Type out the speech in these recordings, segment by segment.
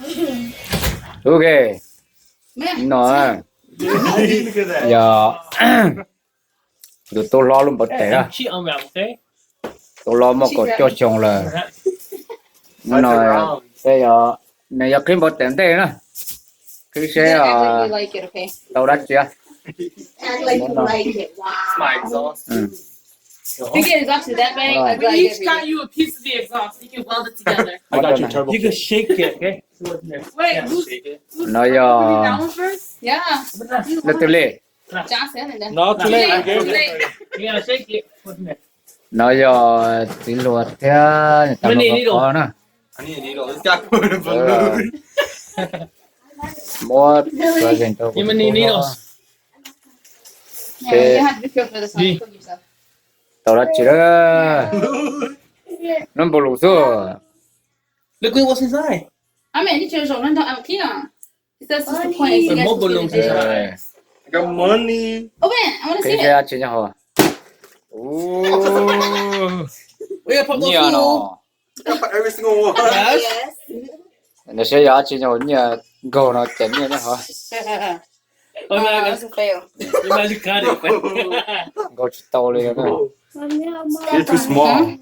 Ok, no yog tus tub hlob lub npau taws na. Tub hlob muaj kaum cuaj xyoo lawm. No, nws yog qhib npau taws ntej na. Qhib seb tau dab tsi. You can shake it, okay? Wait, who's, who's No yog, yeah. Leej twg li? Johnson and then no, too late. Too late. No yog txiv hluas thiab tab lau qhov na. Muab tau zeeg rau kuv tub hlob. Tau dab tsi lawm? Nub npau lus xwb. Look at what's inside. I mean, you should have shown them. I don't care. It's just, just the point. It's There's more balloons inside. I got money. Open it. I want to see it. Qhib seb dab tsi nyob hauv. Nyiaj no. Got every single one. Yes. Nws seb yog dab tsi nyob hauv nyiaj nkaug no, cas nyiaj nyob hauv. Oh, no, that's a fail. You might got it. Nkaug tsis tau li no. You're too small.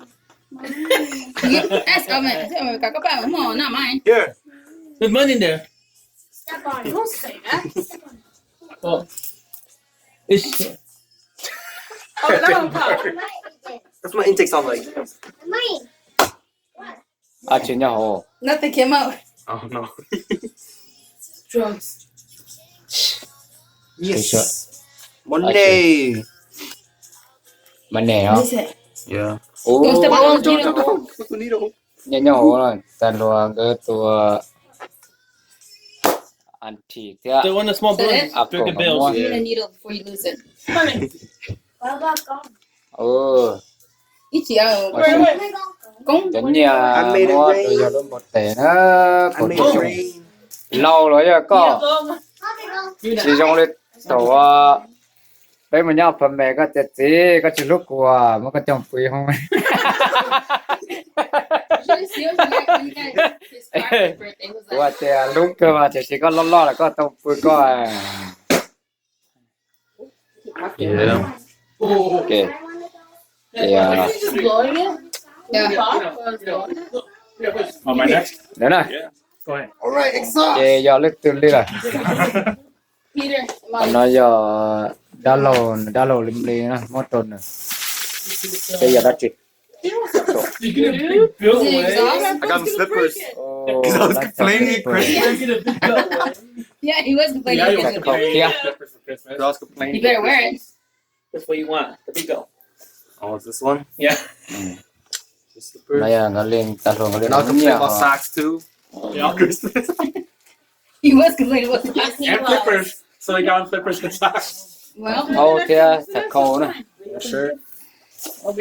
Ask Oven. Ask Oven, got, got back. Come on, not mine. Here. There's money in there. Step on it. Don't say that. Oh. It's Oh, that one popped. That's my intake sound like. Mine. Dab tsi nyob hauv? Nothing came out. Oh no. Drugs. Yes. Money. Money hov. What is it? Yeah. Don't step on the needle. Put the needle. Nyob nyob hauv no, tag luag nkawd tua auntie thiab. They want a small balloon. Drink the bills. You need a needle before you lose it. Cov nyiaj muab rau yog lub npau taws na, kaum cuaj xyoo. Laus los yog koj, tsis zoo li thaum peb mus nyob Pha Mes koj tias txiv koj tsis hlub kuv, muab koj coj pw hoob. Kuv hais tias hlub kawg mas tiam sis koj loj loj lawm koj tau pw koj. Ntawd na, ces yog leej twg li lawm? No yog dab laug, dab laug li li na, muab rau nws. Ces yog dab tsi? I got some slippers. 'Cause I was complaining at Christmas. Yeah, he was complaining. Khau khiab. 'Cause I was complaining. You better wear it. That's what you want. The big go. Oh, is this one? Yeah. Just the first. No yog nkawd li, tag hluas nkawd li. And I was complaining about socks too. Yeah. Christmas. He was complaining about socks. And flippers. So he got him flippers and socks. Well, khau thiab tag khau na. Sure.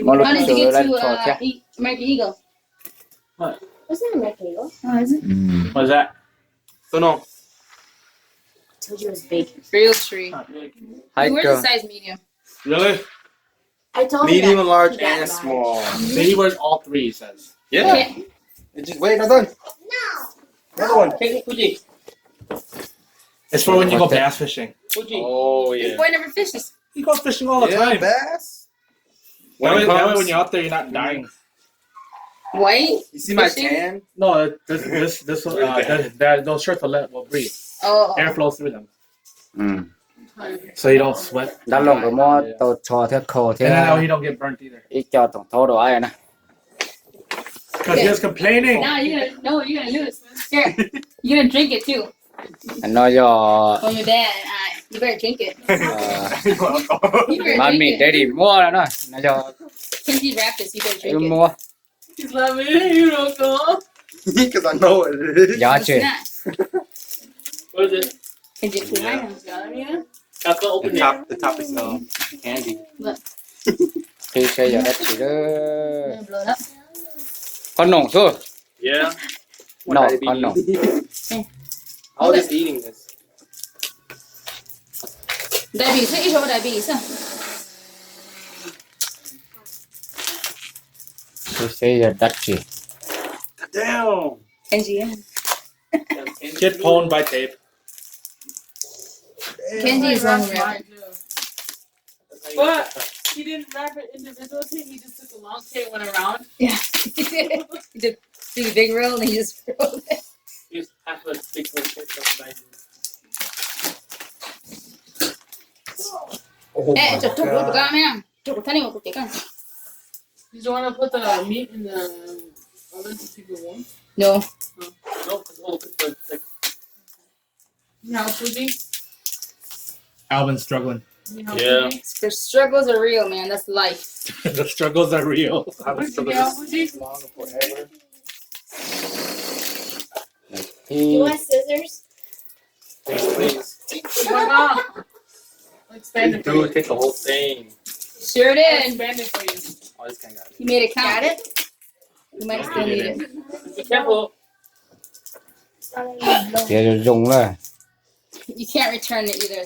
Muab lub tswv lawv tso thiab. American Eagle. What? That's not American Eagle. Oh, is it? What is that? Don't know. I told you it was big. Real tree. He wears a size medium. Really? I told him medium, large, and small. So he wears all three, he says. Yeah. Okay. It just, wait, not done. No. Another one. Take it, Fuji. It's for when you go bass fishing. Fuji. Oh, yeah. This boy never fishes. He goes fishing all the time. Bass. That way, that way when you're out there, you're not dying. White? You see my tan? No, this, this, this, uh, that, that, those shirts will let, will breathe. Oh. Air flows through them. So you don't sweat. Dab laug nkawd muab tau tsho thiab khau thiab ib co toom thaub rau Iv na. 'Cause he was complaining. No, you're gonna, no, you're gonna lose. Here, you're gonna drink it too. No yog Mommy Daddy muab no na, no yog wb muab. Yog tsi? The top, the top is, um, candy. Qhib saib yog dab tsi lawm. Qhov noom xwb. No, qhov noom. I was just eating this. Diabetes, ib zaug diabetes xwb. Qhib saib yog dab tsi. Damn. Get phone by tape. Kenji's wrong room. But he didn't wrap it individual tape. He just took a long tape and went around. Yeah. He took two big roll and he just rolled it. He just half a big roll tape. Oh my god. Did you want to put the meat in the oven to keep it warm? No. No, 'cause we'll put the, like, Alvin's struggling. Yeah. The struggles are real, man. That's life. The struggles are real. I've been struggling this long forever. You want scissors? Please, please. Expand it. Dude, take the whole thing. Sure did. Expand it for you. Oh, this guy got it. You made it count. Got it? You might still need it. Be careful. Tias zoo zoo lawm. You can't return it either.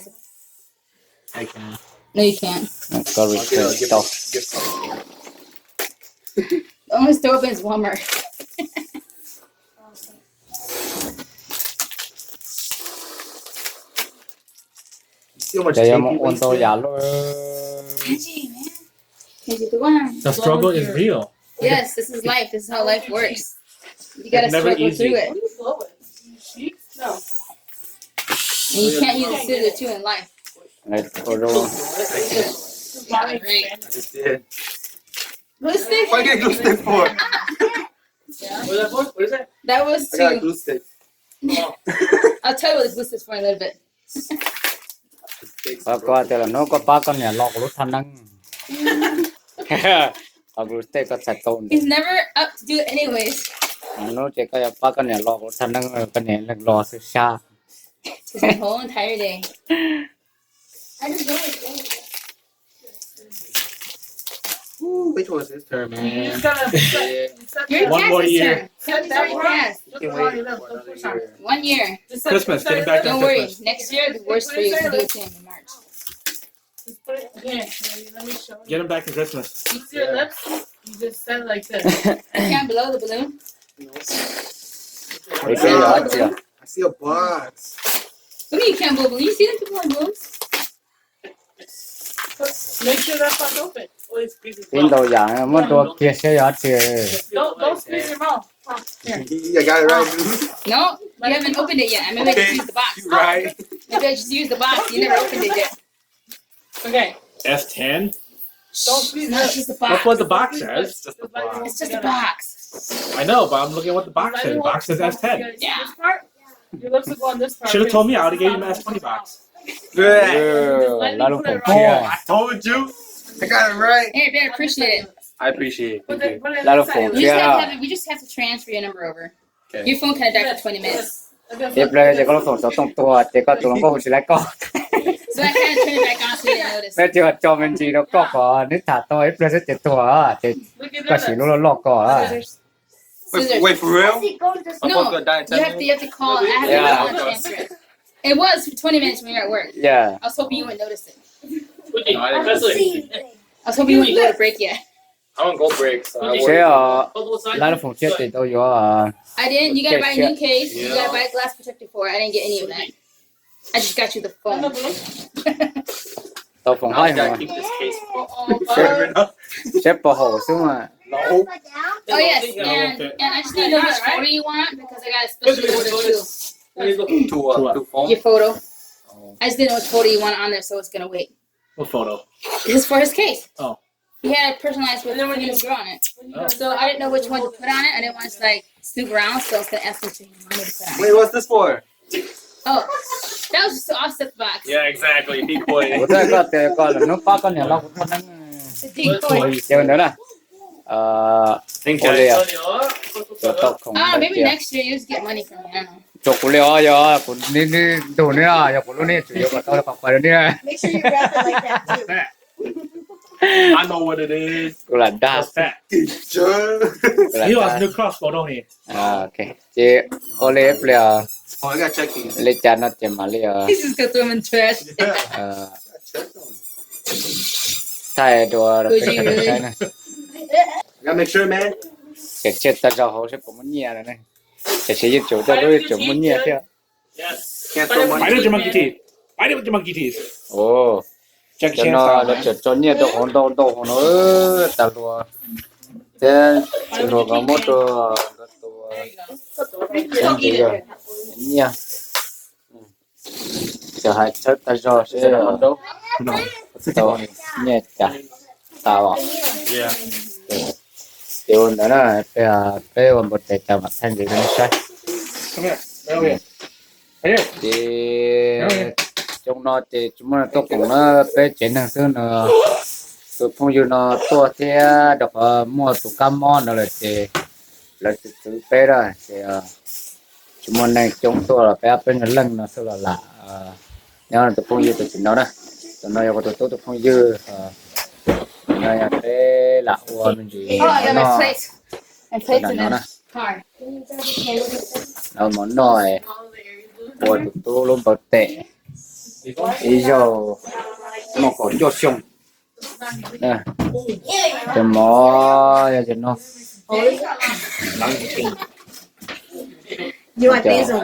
I can. No, you can't. Koj return tau. The only store open is Walmart. Ces yog mus ua ntau yam lawm. The struggle is real. Yes, this is life. This is how life works. You gotta struggle through it. And you can't use a scissor too in life. Glue stick? Why get glue stick for? That was too. I'll tell you what the glue stick's for in a little bit. Koj tias lawm hnub koj pab koj niam los kuv lub thaj neeb. Qhov glue stick koj txhais tau. He's never up to do it anyways. Hnub ces koj yuav pab koj niam los kuv lub thaj neeb, koj niam los xwb sab. Just the whole entire day. Wait till it's his turn, man. You just gotta, you just gotta One more year. Set that one. Just already left. Don't push on it. One year. Just set, Christmas, set it, get him back on Christmas. Don't worry. Next year will be worse for you. You can do it to him in March. Just put it here. Let me, let me show you. Get him back in Christmas. Use your lips. You just set it like this. You can't blow the balloon. No. Blow the balloon. I see a box. What do you mean you can't blow balloons? You see them people have balloons? Make sure that's not open. Tib ntau yam muab rua kiag seb yog tsi. Don't, don't squeeze your mouth. Huh, here. You got it right. No, you haven't opened it yet. Maybe I just used the box. Right. Maybe I just used the box. You never opened it yet. Okay. S ten? Don't squeeze it. No, it's just a box. That's what the box says. It's just a box. It's just a box. I know, but I'm looking at what the box says. The box says S ten. Yeah. This part? Your lips will go on this part. Should have told me. I would have gave you my S twenty box. Yeah. Lawv lub foom tshiab. I told you. I got it right. Hey, babe, appreciate it. I appreciate it. Thank you. Lawv lub foom tshiab. We just have to have it, we just have to transfer your number over. Okay. Your phone can die for twenty minutes. Ib pliag ces koj lub foom xov tooj tuag ces koj tus hluas nkauj hu tsis tau koj. So I can't turn it back on so you didn't notice. Peb tsis tso me ntsis rau koj kom neb tham tau ib pliag xwb ces tuag ces koj siv lub loj loj ko. Wait, wait, for real? No, you have to, you have to call. I have to call and transfer it. It was for twenty minutes when you were at work. Yeah. I was hoping you wouldn't notice it. I was hoping you wouldn't go to break yet. I don't go break, so I wouldn't. Seb os, lawv lub foom tshiab ces tau yuav. I didn't. You gotta buy a new case. You gotta buy a glass protector for it. I didn't get any of that. I just got you the phone. Tau foom haib heev. Seb puas haum xwb mas. Oh yes, and, and I just need to know which photo you want because I got a special order too. Two, uh, two phone? Your photo. I just didn't know which photo you want on there, so it's gonna wait. What photo? It's for his case. Oh. He had a personalized with his girl on it. Oh. So I didn't know which one to put on it. I didn't want to, like, snoop around, so I was gonna ask him if he wanted to put on it. Wait, what's this for? Oh, that was just to offset the box. Yeah, exactly. Decoy. Kuv twb koj tias koj lawm hnub pab koj niam los kuv thaj neeb. It's a decoy. Ces ntawd na. Ua li, yuav tau khoom. Ah, maybe next year you just get money from me. I don't know. Tsuas kuv li os, yog kuv neb, neb ntug neb, yog kuv lub neb tseem yuav kom tau qhov pais rau neb. Make sure you wrap it like that too. I know what it is. Kuv lam dag. It's fat. He lost new crossbow, don't he? Ok, ces ua li ib pliag li cas no ces mam li os. He's just gonna throw him in trash. Thaij dua rau peb saib na. Gotta make sure, man. Ces tshiab tag zog hauv seb puas muaj nyiaj no ne. Tam sim yeej tseem coj lub yeej tseem muaj nyiaj thiab. Ov, cov no lawv tseem tso nyiaj rau hauv ntau ntau hauv no tag hluas thiab, tsis hluas los muab rau nkawd tus nyiaj. Ces hais tshawb tag zog seb tau nyiaj cas tas os. Ces ua ntawd na, peb ua npau tes tas mam thaij ntxiv rau nej saib. Ces xyoo no ces tsis muaj neeg tuaj koom na, peb tsev neeg xwb no. Tus phooj ywg no tuaj thiab rau qhov muaj tus kab mob no lawm ces lawv txwv txwv peb na ces tsis muaj neeg coob tuaj los peb ob peb nyuag leej no xwb los lam. Nyob tus phooj ywg tus tim no na, tus no yog kuv tus tub tus phooj ywg, no yog peb lam ua me ntsis noj no na. Mov noj, ua tus tub lub npau tes ib zaug muaj kaum cuaj xyoo. Cov mov yog cov no. Ua npau tes no.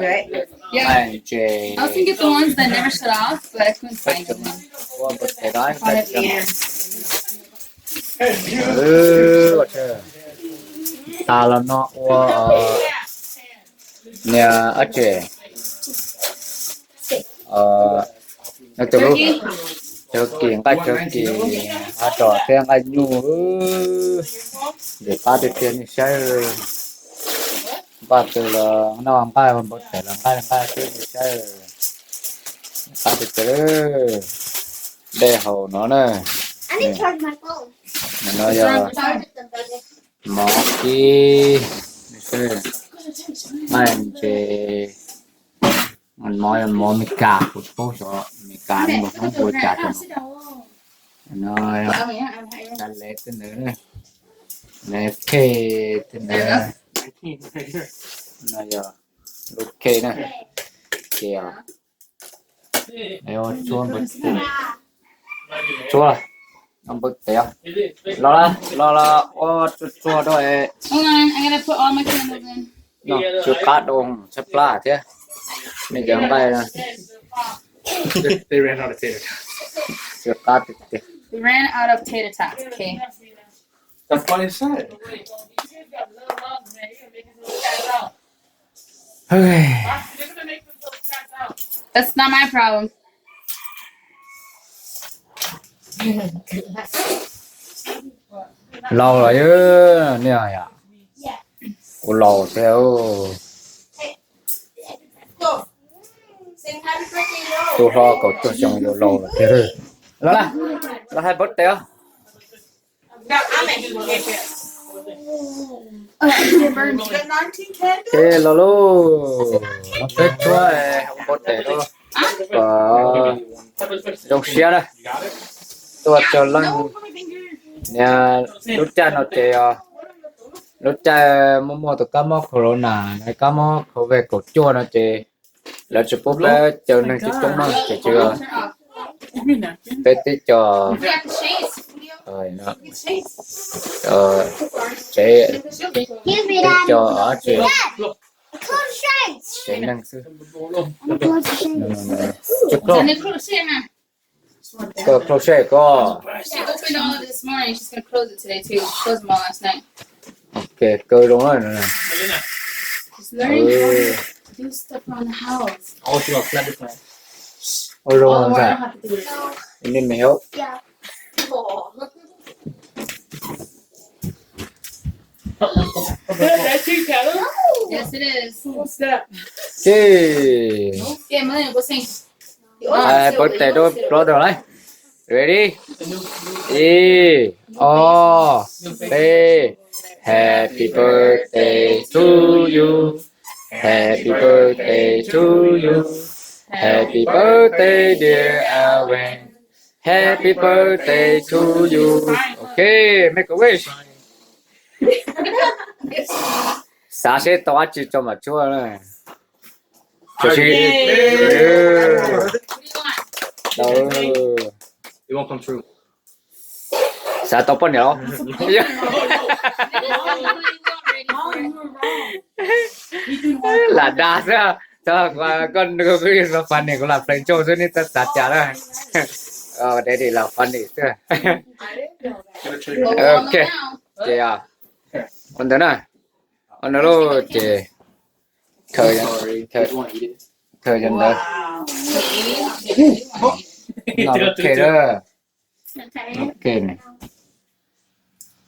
Tas los no ua niag dab tsi, no tus lub turkey, nqaij turkey, hav ros thiab nqaij nyuj. Ntxim qab tiag tiag nej saib. Npaj twg los noj nqaij, ua npau tes los nqaij nqaij xwb nej saib. Qab tiag tiag. Dej haus no na. No yog mov kib, nqaij ntses, mov, mov Meskas, kuv tsis paub xyov Meskas mus Hmoob hu li cas rau no. No, cov lev tej ntawd, lev khej tej ntawd. No yog lub khej na. Ces tshuab npau tes, tshuab npau tes, los los los ua tsuag tsuag rau. Tsw qab doo tshaib plab thiab. Nej cov nqaij tsw qab tiag tiag. Laus los yog, kuv laus thiab. Tus hlob kaum cuaj xyoo yus laus lawm thiab. Los, los hais npau tes os. Ces los lauj, peb tshuab npau tes rau kom zoo siab na. Tuaj txog leej niag lub caij no ces lub caij muaj muaj tus kab mob corona, kab mob covid kaum cuaj no ces lawv tsis pub peb caw neeg coob coob no ces tsis, peb tib co, tsev, peb co tsev neeg xwb. Koj close save koj. Ok, kawg zoo na. Ua zoo ntag. Ini mèo. Yes, it is. Ces npau tes rau plaub rau lawm. Ready? Ib, ob, peb. Happy birthday to you. Happy birthday to you. Happy birthday, dear Alvin. Happy birthday to you. Ok, make a wish. Xav seb tau dab tsi tso mam tshuab na. Xav tau poj niam los? Lam dag xwb. Txog koj nug kuv los funny, kuv lam plees ntsauj xwb, nej txhob xav cas na. Daddy los funny xwb. Ok, ces ua ntawd na, ua ntawd lauj ces khaws, khaws cov ntawd. Noj lub cake lawm. Lub cake ne.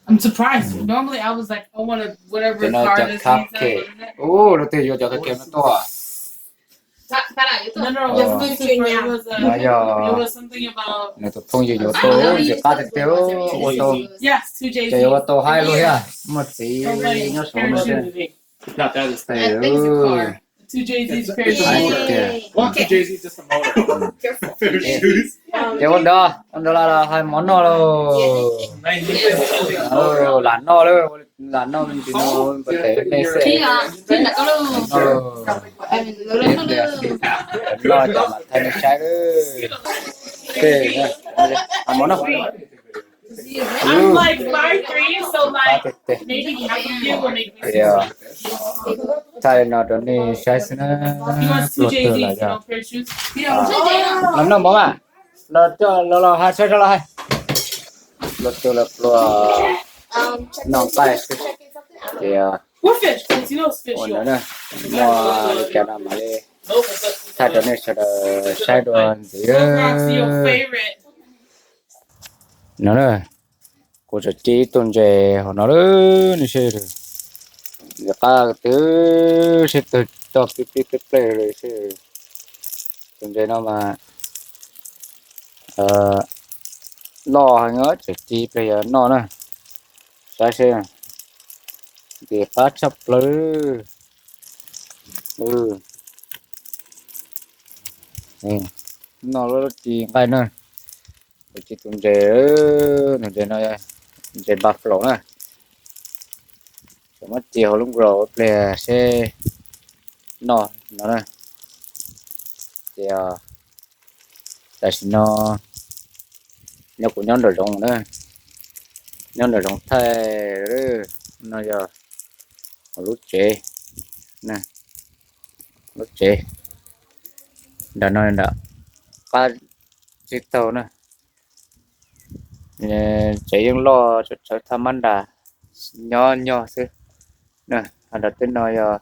I'm surprised. Normally I was like, I want a whatever card is inside. Ub, leej twg yuav cov cake no tuaj? No, no, it was different. It was, uh, no, yog it was something about nws tus phooj ywg yuav tuaj, ntxim qab tiag tiag, ua tau. Yes, two J's. Ces yuav ua tau haib luaj thiab, muaj txiv nyob saum no thiab. Two J's, parachute. Ces ua ntawd, ua ntawd los hais mov noj lauj. Lam noj lawm, lam noj me ntsis no, npaj tes nej xwb. Noj lauj. Noj ces mam thaij nej saib lauj. Hais mov noj. I'm like five three, so like maybe half of you will make me. Thaij no rau nej saib xwb na. Pluag tag lawm yog. Los noj mov mas. Los coj los, los hais saib rau los hais. Pluag tag los pluag, noj nqaij xwb. Ces ua ntawd na, muaj li cas no mam li thaij rau nej sawv daws saib dua ntxiv. No na, kuv tseem ci ib tug ntses hauv no lawm, nej saib, nws qab twb sib tw coj pib pib pleb pleb li. Tus ntses no mas loj heev, tseem ci pliag yog noj na. Saib seb, ntim qab tshaj plaws. Noj lub ci nqaij na. Kuv ci tus ntses, tus ntses no, ntses buffalo na. Kuv muab ci hauv lub globe pliag seb noj no na. Ces tam sim no nyob, kuv nyob nram zoov na, nyob nram zoov Thaij. No yog lub tsev, lub tsev nram no, nram qab tsib taug na. Tsev yeej loj, tshawv thaj mab nras, nyob nyog xwb. Ho nram tej no yog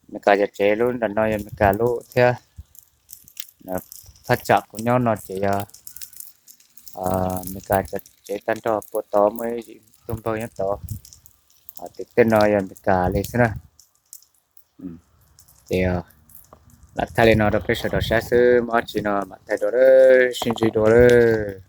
Amelikas cov tsev, lub nram no yog Amelikas lub thiab. Thaj tsam kuv nyob no ces yog Amelikas cov tsev tag nrho, puag tod muaj ib tug npawg nyob tod. Ho tim tej no yog Amelikas li xwb na. Ces lam thaij li no rau peb sawv daws saib xwb, muaj dab tsi no mam thaij dua, sib ntsib dua lawm.